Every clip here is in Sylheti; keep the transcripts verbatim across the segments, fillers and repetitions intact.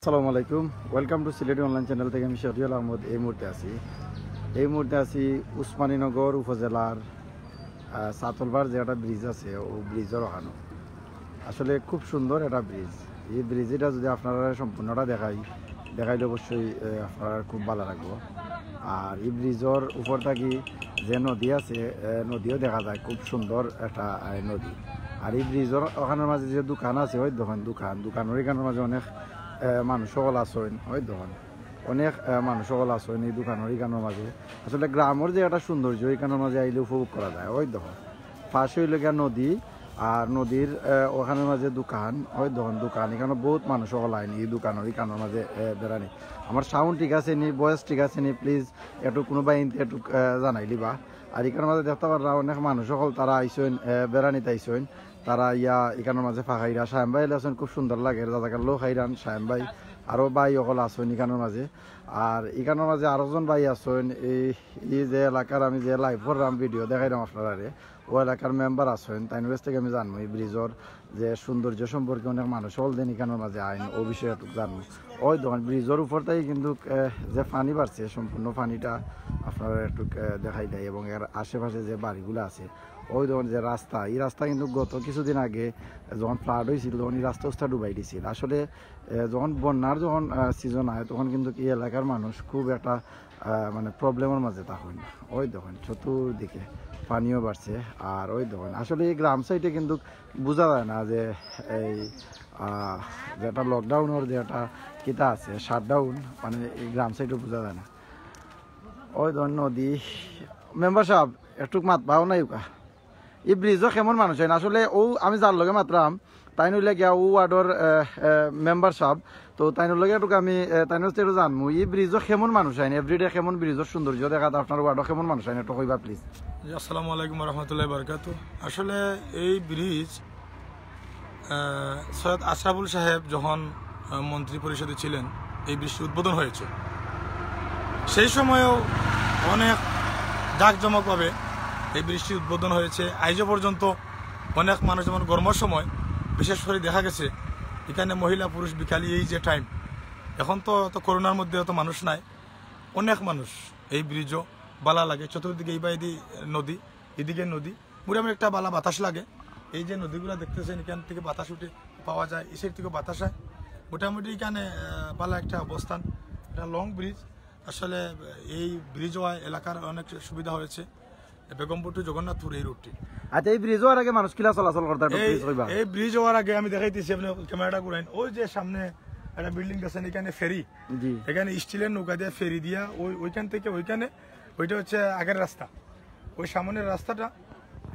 আসসালামু আলাইকুম, welcome to Sylheti online channel থেকে আমি শহরিয়ার আহমদ। এই মুহূর্তে আছি এই মুহূর্তে আছি উসমানীনগর উপজেলার আহ, সাতলবার যে একটা ব্রিজ আছে, ও ব্রিজর ওখানো। আসলে খুব সুন্দর একটা ব্রিজ। এই ব্রিজ এটা যদি আপনারা সম্পূর্ণটা দেখাই দেখাইলে অবশ্যই আহ, আপনারা খুব ভালো লাগবো। আর এই ব্রিজর উপর থাকি যে নদী আছে, আহ, নদীও দেখা যায়, খুব সুন্দর একটা আহ, নদী। আর এই ব্রিজর ওখানোর মাঝে যে দোকান আছে, ওই দোকান দোকান দোকানোর এখানোর মাঝে অনেক আহ, মানুষ সকল আছইন, ওই দোকান অনেক আহ, মানুষ সকল আছইন এই দোকানোর এখানোর মাঝে। আসলে গ্রামর যে একটা সৌন্দর্য এখানোর মাঝে আইলে উপভোগ করা যায়। ওই দোকান পাশে হইল গিয়া নদী, আর নদীর আহ, ওখানোর মাঝে দোকান, ওই দোকান দোকান এখানো বহুত মানুষ সকল আইন এই দোকানোর এখানোর মাঝে আহ, বেড়ানি। আমার সাউন্ড ঠিক আছে নি, ভয়েস ঠিক আছে নি, প্লিজ একটু কোনো ভাই ইনতে একটু আহ, জানাই লিবা। আর এখানোর মাঝে দেখতে পাররা অনেক মানুষ সকল তারা আইছইন, আহ, বেড়ানিতে আইছইন। তারা ইয়া এখানোর মাঝে ফাঁকাইরা সায়েম ভাই আইলে আছইন, খুব সুন্দর লাগে। দাদাকার লোক খাইরান সায়েম ভাই, আরও ভাই সকল আছইন এখানোর মাঝে। আর এখানোর মাঝে আরো জন ভাই আছইন, এই এই যে এলাকার আমি যে লাইভ করলাম, ভিডিও দেখাইলাম আপনারারে, ও এলাকার মেম্বার আছইন, তাইন কাছ থেকে আমি জানবো এই ব্রিজর যে সৌন্দর্য সম্পর্কে অনেক মানুষ হল দিন এখানোর মাঝে আইন, ও বিষয়ে একটু জানবো। ওই দোকান ব্রিজর উপর থেকে কিন্তু আহ, যে পানি বাড়ছে, সম্পূর্ণ পানিটা আপনারা একটু আহ, দেখাই দেয়, এবং এর আশেপাশে যে বাড়িগুলো আছে, ওই দোকান যে রাস্তা, এই রাস্তা কিন্তু গত কিছুদিন আগে যখন ফ্লাড হয়েছিল, তখন এই রাস্তা উস্তা ডুবাই দিছিল। আসলে আহ, যখন বন্যার যখন সিজন হয়, তখন কিন্তু এই এলাকার মানুষ খুব একটা আহ, মানে প্রবলেমের মাঝে তখন। ওই দেখুন চতুর্দিকে পানিও বাড়ছে। আর ওই দেখুন আসলে এই গ্রাম সাইডে কিন্তু বোঝা যায় না যে এই আহ, যে একটা লকডাউনের যে একটা কিতা আছে, শাটডাউন, মানে এই গ্রাম সাইডে বোঝা যায় না। ওই দেখুন নদী। মেম্বার সাহেব, একটু মাত পাও নাই উকা। এই ব্রিজও কেমন মানুষ হয় না? আসলে ও আমি যার লগে মাতরাম, তাইন হইলে গিয়া ও ওয়ার্ডর মেম্বার সাহেব। তো তাইন লগে একটু আমি আহ, তাইন হচ্ছে একটু জানমু, এই ব্রিজও কেমন মানুষ আইন, এভরিডে কেমন ব্রিজর সৌন্দর্য দেখাত আপনার ওয়ার্ডও কেমন মানুষ আইন, একটু কইবা প্লিজ। জি, আসসালামু আলাইকুম রহমতুল্লাহ বারকাতু। আসলে এই ব্রিজ আহ, সৈয়দ আশরাফুল সাহেব যখন আহ, মন্ত্রী পরিষদে ছিলেন, এই ব্রিজটি উদ্বোধন হয়েছে। সেই সময়ও অনেক জাঁকজমকভাবে এই ব্রিজটি উদ্বোধন হয়েছে। আইজও পর্যন্ত অনেক মানুষ, যেমন গরমের সময় বিশেষ করে দেখা গেছে, এখানে মহিলা পুরুষ বিকালে এই যে টাইম, এখন তো তো করোনার মধ্যে অত মানুষ নাই, অনেক মানুষ। এই ব্রিজও বালা লাগে, চতুর্দিকে এই বাইদি নদী, এদিকে নদী, মোটামুটি একটা বালা বাতাস লাগে। এই যে নদীগুলা দেখতেছেন, এখান থেকে বাতাস উঠে পাওয়া যায়, এই সাইড থেকে বাতাস হয়। মোটামুটি এখানে আহ, বালা একটা অবস্থান, একটা লং ব্রিজ। আসলে আহ, এই ব্রিজ হওয়ায় এলাকার অনেক সুবিধা হয়েছে। বেগমপুর টু জগন্নাথপুর এই রুটটি। আচ্ছা, এই ব্রিজ হওয়ার আগে মানুষ কিলা চলাচল করতে একটু এই প্লিজ কইবা। এই ব্রিজ হওয়ার আগে আমি দেখাইতেছি, আপনি ক্যামেরাটা ঘুরাইন, ওই যে সামনে একটা বিল্ডিং আছে, এখানে ফেরি, জি। এখানে স্টিলের নৌকা দিয়ে ফেরি দিয়া ওই ওইখান থেকে ওইখানে, ওইটা হচ্ছে আগের রাস্তা। ওই সামনের রাস্তাটা,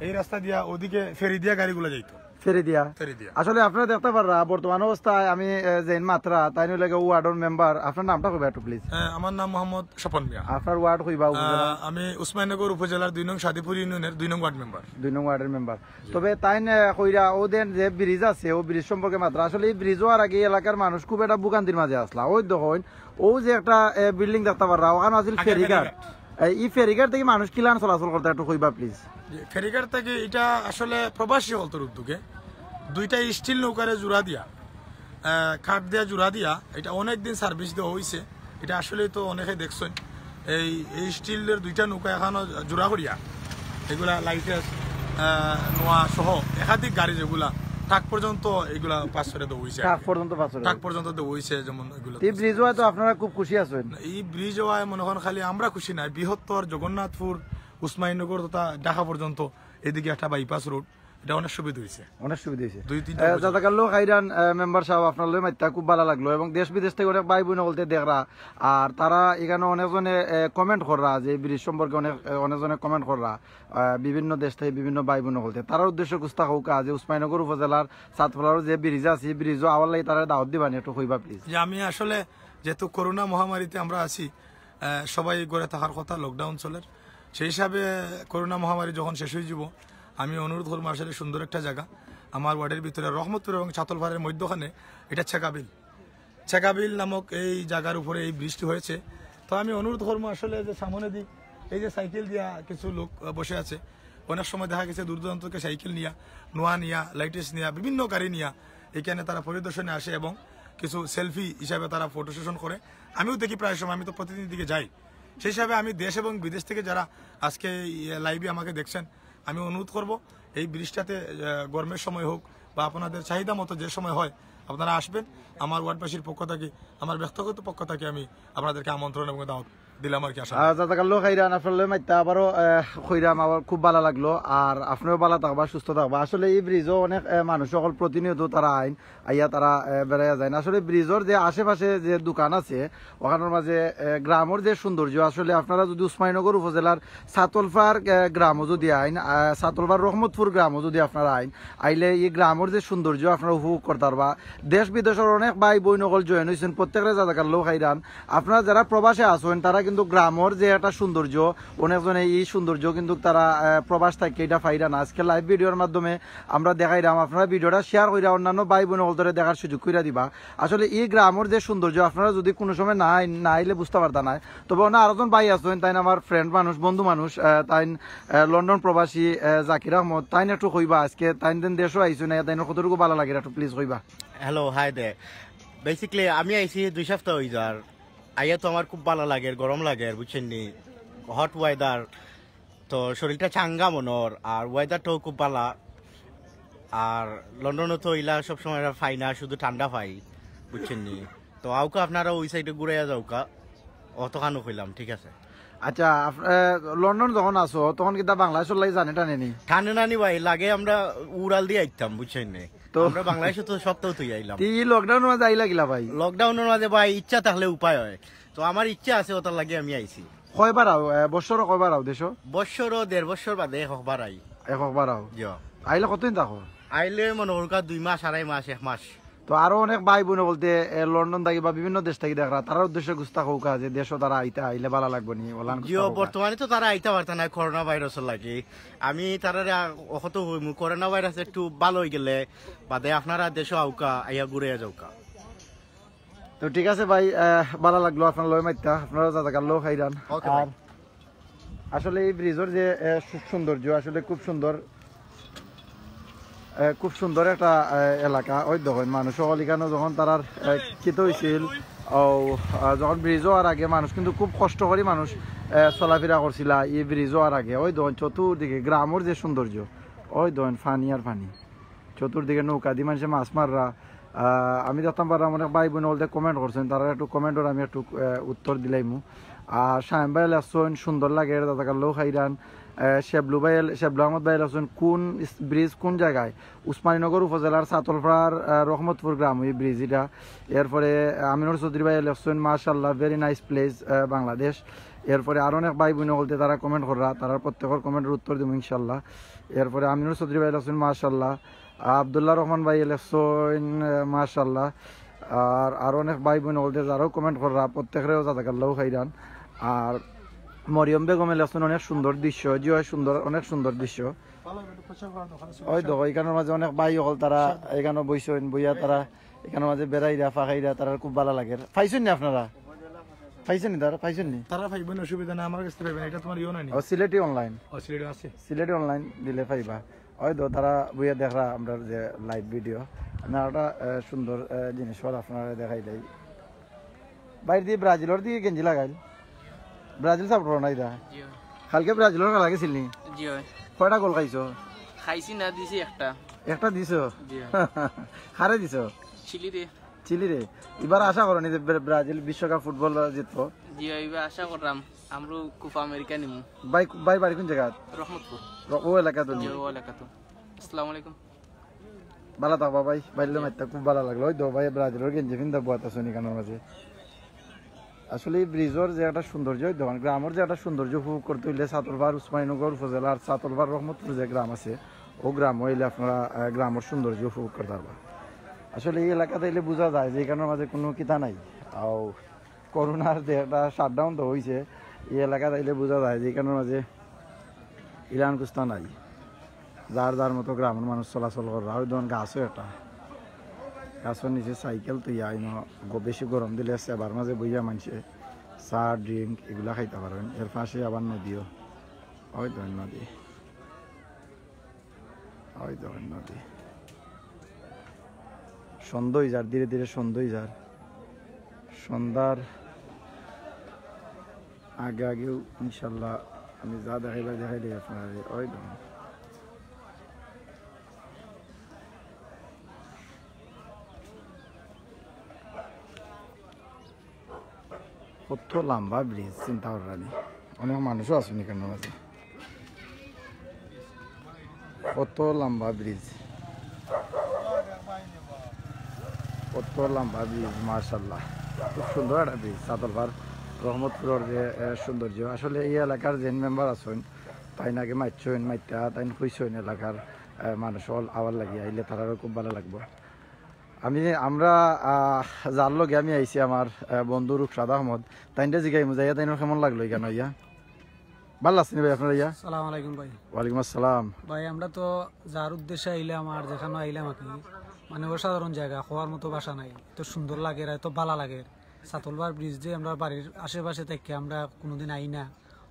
এই রাস্তা দিয়া ওদিকে ফেরি দিয়া গাড়িগুলো যাইতো। ফেরি দিয়া। ফেরি দিয়া। আসলে আপনারা দেখতে পাররা বর্তমান অবস্থায় আমি আহ, যেইন মাতরা, তাইন হইলে গিয়া ওয়ার্ডর মেম্বার। আপনার নামটা কইবা একটু প্লিজ। হ্যাঁ, আমার নাম মোহাম্মদ স্বপন মিয়া। আপনার ওয়ার্ড কইবা, উপজেলা? আহ, আমি উসমানীনগর উপজেলার দুই নং সাদিপুর ইউনিয়নের দুই নং ওয়ার্ড মেম্বার। দুই নং ওয়ার্ডের মেম্বার। তবে তাইন আহ, কইরা ও দেন যে ব্রিজ আছে, ও ব্রিজ সম্পর্কে মাতরা। আসলে এই ব্রিজ হওয়ার আগে এলাকার মানুষ খুব একটা ভোগান্তির মাঝে আসলা। ওই দেখইন, ও যে একটা বিল্ডিং দেখতে পাররা, ওখানো আছিল একটা ফেরিঘাট। ফেরিঘাট। এই, এই ফেরিঘাট থেকে মানুষ কিলান চলাচল করতে একটু কইবা প্লিজ। যে ফেরিঘাট থেকে এটা আসলে প্রবাসী হলতর উদ্যোগে দুইটা স্টিল নৌকারে জোড়া দিয়া, আহ, কাঠ দিয়া জোড়া দিয়া, এটা অনেক দিন সার্ভিস দেওয়া হইছে। এটা আসলে তো অনেকে দেখছেন, এই এই স্টিলের দুইটা নৌকা এখানো জোড়া করিয়া এগুলা লাইসেন্স, আহ, নোয়া সহ একাধিক গাড়ি যেগুলা ট্রাক পর্যন্ত এগুলা পাস করে দেওয়া হইছে আর ট্রাক কি। পর্যন্ত পাস করে ট্রাক দেওয়া। পর্যন্ত দেওয়া হইছে, যেমন এগুলা এই ব্রিজ হওয়ায় তো আপনারা খুব খুশি আছেন। এই ব্রিজ হওয়ায় মনে করেন খালি আমরা খুশি নাই, বৃহত্তর জগন্নাথপুর, উসমানীনগর তথা ঢাকা পর্যন্ত এদিকে একটা বাইপাস রোড, এটা অনেক সুবিধা হইছে। অনেক সুবিধা হইছে। দুই তিনটা আহ, উপজেলা। জাজাকাল্লাহ খাইরান, আহ, মেম্বার সাহেব, আপনার লগে মাতিয়া খুব ভালো লাগলো এবং দেশ বিদেশ থেকে অনেক ভাই বোন হলতে দেখরা। আর তারা এখানে অনেকজনে কমেন্ট কররা যে এই ব্রিজ সম্পর্কে অনেক আহ, অনেকজনে কমেন্ট কররা, আহ, বিভিন্ন দেশ থেকে বিভিন্ন ভাই বোন হলতে। তারার উদ্দেশ্যে কুস্তা হোক যে উসমানীনগর উপজেলার সাতফলার যে ব্রিজ আছে, এই ব্রিজও আওয়ার লাগি তারা দাওয়াত দিবানি, একটু কইবা প্লিজ। যে আমি আসলে যেহেতু করোনা মহামারীতে আমরা আছি, আহ, সবাই ঘরে থাকার কথা, লকডাউন চলের। সেই হিসাবে করোনা মহামারী যখন শেষ হয়ে যাব, আমি অনুরোধ করবো, আসলে সুন্দর একটা জায়গা আমার ওয়ার্ডের ভিতরে রহমতপুর এবং ছাতলপাড়ের মধ্যখানে এটা ছেকাবিল, ছেকাবিল নামক এই জায়গার উপরে এই ব্রিজটি হয়েছে। তো আমি অনুরোধ করবো আসলে যে সামনে দি এই যে সাইকেল দিয়া কিছু লোক আহ, বসে আছে, অনেক সময় দেখা গেছে দূর দূরান্ত থেকে সাইকেল নিয়া, নোয়া নিয়া, লাইটেস নিয়া, বিভিন্ন গাড়ি নিয়া এখানে তারা পরিদর্শনে আসে এবং কিছু সেলফি হিসাবে তারা ফটো সেশন করে। আমিও দেখি প্রায় সময়, আমি তো প্রতিদিন দিকে যাই। সেই হিসাবে আমি দেশ এবং বিদেশ থেকে যারা আজকে এই লাইভে আমাকে দেখছেন, আমি অনুরোধ করব এই ব্রিজটাতে আহ, গরমের সময় হোক বা আপনাদের চাহিদা মতো যে সময় হয়, আপনারা আসবেন। আমার ওয়ার্ডবাসীর পক্ষ থেকে, আমার ব্যক্তিগত পক্ষ থেকে আমি আপনাদেরকে আমন্ত্রণ এবং দাওয়াত দিলাম আর কি। আসলে জাজাকাল্লাহ খাইরান, আপনার লগে মাইতা আবারও আহ, কইরাম, আবার খুব ভালা লাগলো। আর আপনিও ভালা থাকবা, সুস্থ থাকবা। আসলে এই ব্রিজও অনেক আহ, মানুষ সকল প্রতিনিয়ত তারা আইন, আইয়া তারা আহ, বেড়াইয়া যায় না। আসলে ব্রিজর যে আশেপাশে যে দোকান আছে, ওখানোর মাঝে আহ, গ্রামর যে সৌন্দর্য, আসলে আপনারা যদি উসমানীনগর উপজেলার সাতলফার আহ, গ্রামও যদি আইন, আহ, সাতলফার রহমতপুর গ্রামও যদি আপনারা আইন, আইলে এই গ্রামর যে সৌন্দর্য আপনারা উপভোগ করতে পারবা। দেশ বিদেশর অনেক ভাই বইন অকল জয়েন হইছেন, প্রত্যেকরে জাজাকাল্লাহ খাইরান। আপনারা যারা প্রবাসে আছেন, তারা কিন্তু গ্রামর যে একটা সৌন্দর্য, অনেকজনে এই সৌন্দর্য কিন্তু তারা আহ, প্রবাস থাকে এটা পাইরা না। আজকে লাইভ ভিডিওর মাধ্যমে আমরা দেখাইরাম, আপনারা ভিডিওটা শেয়ার কইরা অন্যান্য ভাই বইন অকলরে দেখার সুযোগ কইরা দিবা। আসলে এই গ্রামর যে সৌন্দর্য, আপনারা যদি কোনো সময় না আইন, না আইলে বুঝতে পারতা না। তবে অন্য আরো জন ভাই আছেন, তাইন আমার ফ্রেন্ড মানুষ, বন্ধু মানুষ, আহ, তাইন আহ, লন্ডন প্রবাসী আহ, জাকির আহমদ, তাইন একটু কইবা আজকে তাইন দেন দেশও আইছইন না, তাইন কতটুকু ভালা লাগে একটু প্লিজ কইবা। হ্যালো, হাই দে। বেসিক্যালি আমি আইছি দুই সপ্তাহ হই যার। আইয়া তো আমার খুব ভালা লাগে, গরম লাগে, বুঝছেন নি? হট ওয়েদার, তো শরীরটা চাঙ্গা মনর, আর ওয়েদারটাও খুব ভালা। আর লন্ডনে তো ইলা সবসময় পাই না, শুধু ঠান্ডা পাই, বুঝছেন নি? তো আউকা আপনারা ওই সাইডে ঘুরাইয়া যাউকা, অতখানও কইলাম, ঠিক আছে? আচ্ছা, আপ- এ, লন্ডন যখন আসো তখন কিতা বাংলাদেশর লাগি জানে টানে নি? টানে নানি ভাই, লাগে আমরা উড়াল দিয়ে আইতাম, বুঝছেন নি? তো তো আমরা বাংলাদেশে তো সপ্তাহ তুই আইলাম। তি লকডাউনের মাঝে আইলা গিলা ভাই? লকডাউনের মাঝে ভাই ইচ্ছা থাকলে উপায় হয়, তো আমার ইচ্ছা আছে, ওটার লাগি আমি আইছি। কয়বার আও, এ, বছরও কয়বার আও দেশো? বছরও দেড় বছর বাদে একবার আই। একবার আও? জি। আইলে কতদিন থাকো? আইলে মনে করুকা দুই মাস, আড়াই মাস, এক মাস। তো আরো অনেক ভাই বইন বলতে এ, লন্ডন থাকি বা বিভিন্ন দেশ থাকি দেখরা, তারার উদ্দেশ্যে গুস্তা কউকা যে দেশো তারা আইতা, আইলে ভালা লাগবো নি, ওলান গুস্তা জিও, কউকা। বর্তমানে তো তারা আইতা পারতা না করোনা ভাইরাসর লাগি। আমি তারারে আ-, অখত কইমু, করোনা ভাইরাস একটু ভালা হই গেলে বাদে আপনারা দেশো আউকা, আইয়া ঘুরে যাউকা। তো ঠিক আছে ভাই, আহ, ভালা লাগলো আপনার লগে মাইতা, আপনারা জাজাকাল্লাহ খাইরান। ওকে ভাই। আর আসলে এই ব্রিজর যে আহ, সু- সৌন্দর্য আসলে খুব সুন্দর, আহ, খুব সুন্দর একটা আহ, এলাকা। ওই দেখইন মানুষ সকল এখানো যখন তারার আহ, কিতা হইছিল, ও আহ, যখন ব্রিজ হওয়ার আগে মানুষ কিন্তু খুব কষ্ট করি মানুষ আহ, চলাফেরা করছিলা এই ব্রিজ হওয়ার আগে। ওই দেখইন চতুর্দিকে গ্রামর যে সৌন্দর্য, ওই দেখইন পানি আর পানি, চতুর্দিকে নৌকা দি মানুষে মাছ মাররা। আহ, আমি দেখতাম পারলাম অনেক ভাই বইন বলতে কমেন্ট করছেন, তারা একটু কমেন্টর আমি একটু আহ, উত্তর দিলাইমু। আর শাহিম ভাই লেখছেন সুন্দর লাগে, এটা দাদা কাল্লাও খাইরান। আহ, শেবলু ভাই, শেবলু আহমদ ভাই লেখছেন কোন ইস- ব্রিজ কোন জায়গায়? উসমানীনগর উপজেলার সাতলপাড়ার আহ, রহমতপুর গ্রাম, ওই ব্রিজ এটা। এরপরে আমিনুর চৌধুরী ভাই লেখছেন মাশাল্লাহ, ভেরি নাইস প্লেস, বাংলাদেশ। এরপরে আরো অনেক ভাই বইন বলতে তারা কমেন্ট কররা, তারা প্রত্যেকের কমেন্টের উত্তর দিব ইনশাল্লাহ। এরপরে আমিনুর চৌধুরী ভাই লেখছেন মাশাল্লাহ, আব্দুল্লাহ রহমান ভাই লেখছেন আহ, মাশাল্লাহ। আর আরো অনেক ভাই বইন বলতে যারাও কমেন্ট কররা প্রত্যেকেরও জাজাকাল্লাহ খাইরান। আর মরিয়ম বেগমে লেখছেন অনেক সুন্দর দৃশ্য, জি হয় সুন্দর, অনেক সুন্দর দৃশ্য। ওই দেখো এখানোর মাঝে অনেক ভাই হল তারা এখানো বইছেন, বইয়া তারা এখানোর মাঝে বেড়াইরা ফাঁকাইরা, তারা খুব ভালা লাগে। পাইছেন নি আপনারা? পাইছেন নি তারা? পাইছেন নি? তারা পাইবেন, অসুবিধা না, আমার কাছে পাইবেন। এটা তোমার ইয়ে না নি? ও সিলেটি অনলাইন। ও সিলেটি আছে। সিলেটি অনলাইন দিলে পাইবা। ওই তো তারা বইয়া দেখরা আমরা যে লাইভ ভিডিও। আমি একটা আহ, সুন্দর আহ, জিনিস হল আপনারা দেখাই দেই। বাইরে দিয়ে ব্রাজিলর দিকে গেঞ্জি লাগাইল। ব্রাজিল সাপোর্ট করো না এটা? জি অয়। কালকে ব্রাজিলর খেলা গেছিল নি? জি অয়। কয়টা গোল খাইছো? খাইছি না, দিছি একটা। একটা দিছো? জি অয়। কারে দিছো? চিলি রে। চিলি রে। এবার আশা করো নি যে ব্রা- ব্রাজিল বিশ্বকাপ ফুটবল জিতবো? জি অয়, এবার আশা করলাম আমরা কোপা আমেরিকা নিমু। ভাই, ভাই বাড়ি কোন জায়গা? রহমতপুর। র- ও এলাকা তো জি নি? অয়, ও এলাকা তো। আসসালামু আলাইকুম। ভালা থাকবা ভাই, বাইরলে মাইতা খুব ভালা লাগলো। ওই তো ভাই ব্রাজিলর গেঞ্জি ফিন্দা বুয়াত আছো নি কানোর মাঝে। আসলে এই ব্রিজর যে একটা সৌন্দর্য, ওই দেখইন গ্রামর যে একটা সৌন্দর্য উপভোগ করতে হইলে সাতলপাড় উসমানীনগর উপজেলার সাতলপাড় রহমতপুর যে গ্রাম আছে, ও গ্রাম হইলে আপনারা আহ, গ্রামর সৌন্দর্য উপভোগ করতে পারবা। আসলে এই এলাকাতে এলে বোঝা যায় যে এখানোর মাঝে কোনো কিতা নাই। আও করোনার যে একটা শাটডাউন তো হইছে, এই এলাকাত আইলে বোঝা যায় যে এখানোর মাঝে ইলান কুস্তা নাই, যার যার মতো গ্রামর মানুষ চলাচল কররা। ওই দেখইন গাছও একটা, গাছর নিচে সাইকেল তুইয়া আইন, গ- বেশি গরম দিলে সেবার মাঝে বইয়া মানষে চা, ড্রিঙ্ক এগুলা খাইতা পারইন। এর পাশে আবার নদীও, ওই দেখইন নদী। ওই দেখইন নদী। সন্ধ্যা অই যার, ধীরে ধীরে সন্ধ্যা অই যার। সন্ধ্যার আগে আগেউ ইনশাল্লাহ আমি যা দেখাইবার দেখাই দিই আপনারারে। ওই দেখুন। কত লম্বা ব্রিজ, চিন্তা কররা নি। অনেক মানুষও আছইন ইখানর মাঝে। কত লম্বা ব্রিজ, কত লম্বা ব্রিজ, মাশাআল্লাহ। খুব সুন্দর একটা ব্রিজ, চাতলপাড় রহমতপুরর যে, এ, সৌন্দর্য। আসলে এই এলাকার যেইন মেম্বার আছইন, তাইন আগে মাতছইন, মাতিয়া তাইন কইছইন এলাকার, এ, মানুষ অকল আওয়ার লাগি, আইলে তারারও খুব ভালা লাগবো। আমি, আমরা, আহ, যার লগে আমি আইছি, আমার, আহ, বন্ধু রূপসাদ আহমদ, তাইনরে জিগাইমু যাইয়া তাইনর কেমন লাগলো ইখান আইয়া। ভালা আছইন নি ভাই আপনারা আইয়া? সালাম আলাইকুম ভাই। ওয়ালাইকুম আসসালাম। ভাই, আমরা তো যার উদ্দেশ্যে আইলাম আর যেখানো আইলাম আর কি, মানে অসাধারণ জাগা, কওয়ার মতো ভাষা নাই। এত সুন্দর লাগের, এত ভালা লাগের। চাতলপাড় ব্রিজ যে আমরার বাড়ির আশেপাশে থাকি আমরা কুনুদিন আই না,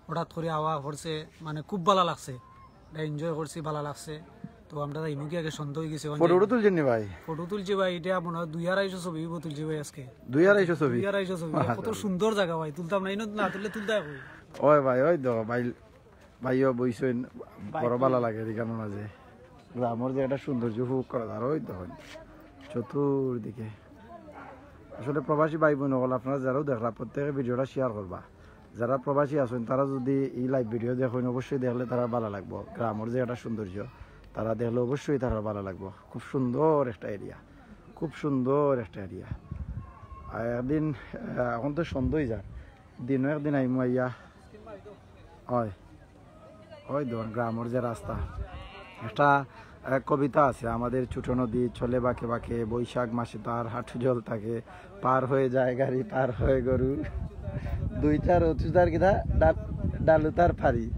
হঠাৎ করি আওয়া পড়ছে, মানে খুব ভালা লাগছে। এটা এনজয় করছি, ভালা লাগছে। তো আমরা যাইমু গি, আগে সন্ধ্যা অই গেছে। ফটো টটো তুলছইন নি ভাই? ফটো তুলছি ভাই, এটা মনে হয় দুই আড়াইশো ছবি অইবো তুলছি ভাই আজকে। দুই আড়াইশো ছবি? দুই আড়াইশো ছবি। কত সুন্দর জাগা ভাই, তুলতাম না, ইনো না তুললে তুলতায় কই? ওই ভাই, ওই দেখো ভাই, ভাইও বইছইন, বড় ভালা লাগে ইখানর মাঝে। গ্রামর যে একটা সৌন্দর্য উপভোগ করা যায়, ওই দেখইন চতুর্দিকে। আসলে প্রবাসী ভাই বইন অকল, আপনারা যারাও দেখরা, প্রত্যেকে ভিডিওটা শেয়ার করবা। যারা প্রবাসী আছইন, তারা যদি এই লাইভ ভিডিও দেখইন, অবশ্যই দেখলে তারার ভালা লাগবো। গ্রামর যে একটা সৌন্দর্য, তারা দেখলে অবশ্যই তারার ভালা লাগবো। খুব সুন্দর একটা এরিয়া, খুব সুন্দর একটা এরিয়া। আর একদিন, আহ, এখন তো সন্ধ্যা অই যার, দিনও একদিন আইমু আইয়া। ওই, ওই দেখুন গ্রামর যে রাস্তা। একটা, আহ, কবিতা আছে, "আমাদের ছোট নদী চলে বাঁকে বাঁকে, বৈশাখ মাসে তার হাঁটু জল থাকে, পার হয়ে যায় গাড়ি, পার হয়ে গরু, দুইটা রথু তার কিতা, ডাল-, ডালু তার ফাড়ি।"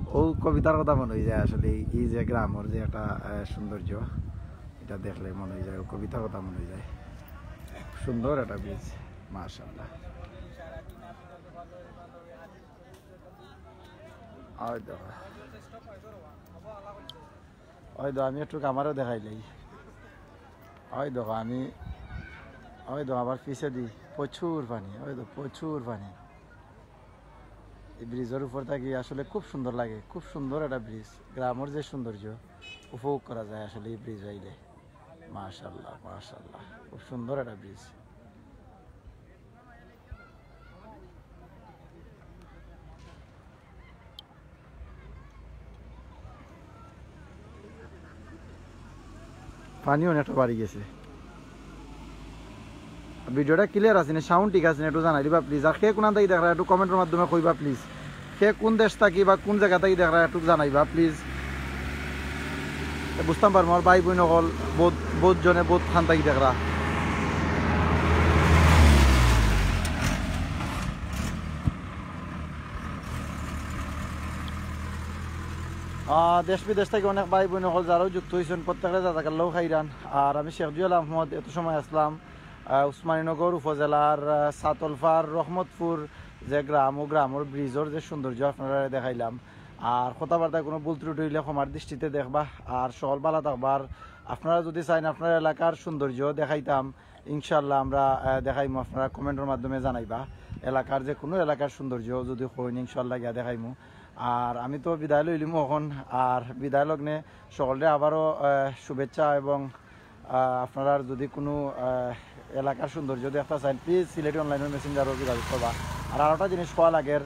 ও কবিতার কথা মনে অই যায় আসলে। এই, এই যে গ্রামর যে একটা, আহ, সৌন্দর্য, এটা দেখলে মনে অই যায়, ও কবিতার কথা মনে অই যায়। সুন্দর একটা ব্রিজ, মাশাআল্লাহ। ওই দেখো, ওই দেখো, আমি একটু আমারও দেখাইলাই। ওই দেখো, আমি, ওই দেখো, আমার পিছেদি প্রচুর পানি, ওই দেখো, প্রচুর পানি। এই ব্রিজর উপর থাকি আসলে খুব সুন্দর লাগে, খুব সুন্দর একটা ব্রিজ। গ্রামর যে সৌন্দর্য উপভোগ করা যায় আসলে এই ব্রিজ আইলে। মাশাআল্লাহ, মাশাআল্লাহ, খুব সুন্দর একটা ব্রিজ। পানি অনেকটা বাড়ি গেছে। ভিডিওটা ক্লিয়ার আছে নি, সাউন্ড ঠিক আছে নি, একটু জানাই দিবা প্লিজ। আর কে কুনান থাকি দেখরা, একটু কমেন্টর মাধ্যমে কইবা প্লিজ। কে কুন দেশ থাকি বা কুন জাগা থাকি দেখরা, একটু জানাইবা প্লিজ। বুঝতাম পারমু, আমার ভাই বইন অকল বহুত, বহুত জনে বহুত খান থাকি দেখরা। আহ, দেশ বিদেশ থাকি অনেক ভাই বইন অকল যারাও যুক্ত অইছইন, প্রত্যেকরে জাজাকাল্লাহ খাইরান। আর আমি শেখ জুয়েল আহমদ, এত সময় আছলাম, আহ, উসমানীনগর উপজেলার, আহ, চাতলফার রহমতপুর যে গ্রাম, ও গ্রামর ব্রিজর যে সৌন্দর্য আপনারারে দেখাইলাম। আর কথাবার্তায় কুনু ভুল ত্রুটি অইলে ক্ষমার দৃষ্টিতে দেখবা। আর সকল ভালা থাকবা। আর আপনারা যুদি চাইন আপনারার এলাকার সৌন্দর্য দেখাইতাম, ইনশাআল্লাহ আমরা, আহ, দেখাইমু, আপনারা কমেন্টর মাধ্যমে জানাইবা। এলাকার যে কুনু এলাকার সৌন্দর্য যুদি কইন, ইনশাআল্লাহ গিয়া দেখাইমু। আর আমি তো বিদায় লইলিমু অখন, আর বিদায় লগ্নে সকলরে আবারও, আহ, শুভেচ্ছা এবং, আহ, আপনারার যুদি কুনু, আহ, এলাকার সৌন্দর্য দেখতা চাইন, প্লিজ সিলেটি অনলাইনর মেসেঞ্জারো যোগাযোগ করবা। আর আরোটা জিনিস কওয়া লাগের,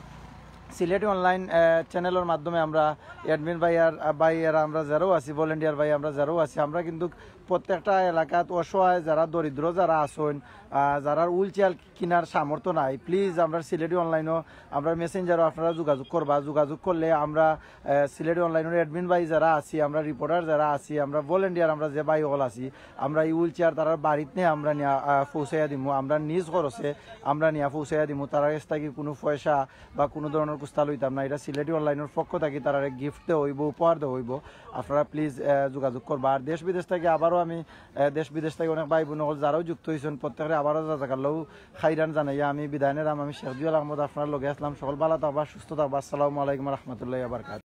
সিলেটি অনলাইন, আহ, চ্যানেলর মাধ্যমে আমরা অ্যাডমিন ভাইয়ার, আহ, ভাইয়ারা আমরা যারাও আছি, ভলেন্টিয়ার ভাই আমরা যারাও আছি, আমরা কিন্তু প্রত্যেকটা এলাকাত অসহায় যারা দরিদ্র যারা আছইন, আহ, যারার হুইল চেয়ার কিনার সামর্থ্য নাই, প্লিজ আমরা সিলেটি অনলাইনও, আমরা মেসেঞ্জারও আপনারা যোগাযোগ করবা। যোগাযোগ করলে আমরা, আহ, সিলেটি অনলাইনর অ্যাডমিন ভাই যারা আছি, আমরা রিপোর্টার যারা আছি, আমরা ভলেন্টিয়ার, আমরা যে ভাই অকল আছি, আমরা এই হুইল চেয়ার তারার বাড়িত নিয়া আমরা নিয়া, আহ, পৌঁছাইয়া দিমু। আমরা নিজ খরচে আমরা নিয়া পৌঁছাইয়া দিমু। তারার গেছ থাকি কুনু পয়সা বা কুনু ধরনর কুস্তা লইতাম না। এটা সিলেটি অনলাইনর পক্ষ থাকি তারারে গিফট দেওয়া অইবো, উপহার দেওয়া অইবো। আপনারা প্লিজ, আহ, যোগাযোগ করবা। আর দেশ বিদেশ থাকি আবারও আমি, আহ, দেশ বিদেশ থাকি অনেক ভাই বইন অকল যারাও যুক্ত অইছইন, প্রত্যেকরে আবারও জাজাকাল্লাহ খাইরান জানাইয়া আমি বিদায় নিরাম। আমি শেখ জুয়েল আহমদ আপনারার লগে আছলাম। সকল ভালা থাকবা, সুস্থ থাকবা। আসসালামু আলাইকুম ওয়া রাহমাতুল্লাহি ওয়া বারাকাতুহু।